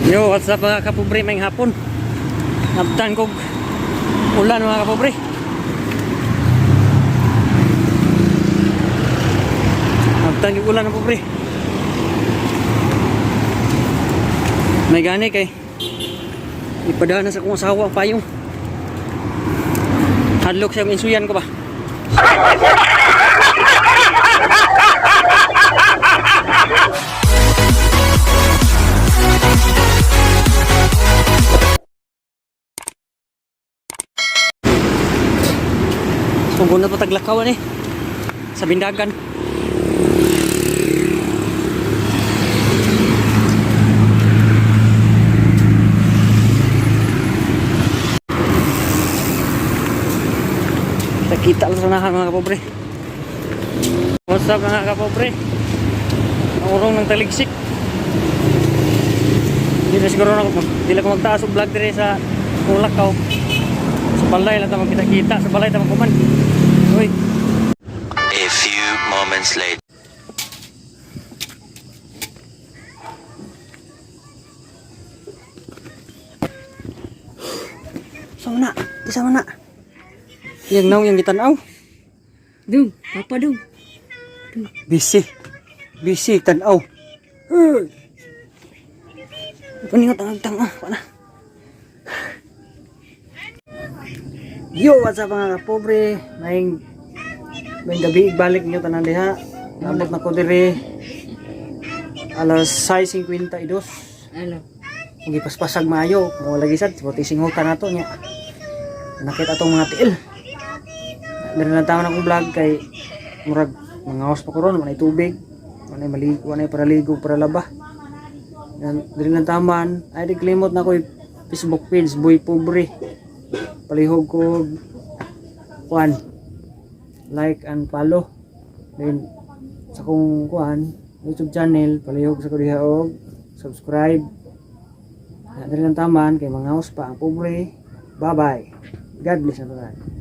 Yo, what's up, mga kapobre? May hapon. Nabtan kog ulan, mga kapobre. Nabtan kog ulan, mga pobre. May gani kay ipadaan na sa akong asawa ang payong. Hadlok siya insuyan ko ba? Kung na pa taglakawan eh. Sa bindagan. Kita lang sa unahan, mga kapobre. What's up, mga kapobre? Ang urong ng taligsik. Hindi na siguro na hindi lang ko magtaas og vlog dire sa Kulakaw. Sa balay lang ta magkita-kita, sa balay ta magkuman. Uy. A few moments later. Sama na, isa man na. Yang naong yang gitanaw. Dung, papa dung. Busy. Busy tanaw. Hey. Paningot ang agtang ah, wala. Yo, what's up, mga kapobre? Maing maing gabi balik niyo tanan diha. Nabot na ko diri alas 6:52. Ano? Kung gipaspasag maayo, mo lagi sad, buti singutan nato niya. Nakita atong mga tiil. Diri na taon akong vlog kay murag mga pa ko ron, walay tubig, walay maligo, walay paraligo, paralaba. Yan, diri lang taman, ay di klimot na ko yung Facebook page, Boy Pobre. Palihog ko kuan, like and follow. Then sa kong kuan, YouTube channel, palihog sa ko diha og subscribe. Diri lang taman kay mga house pa ang pobre. Bye bye. God bless na tanan.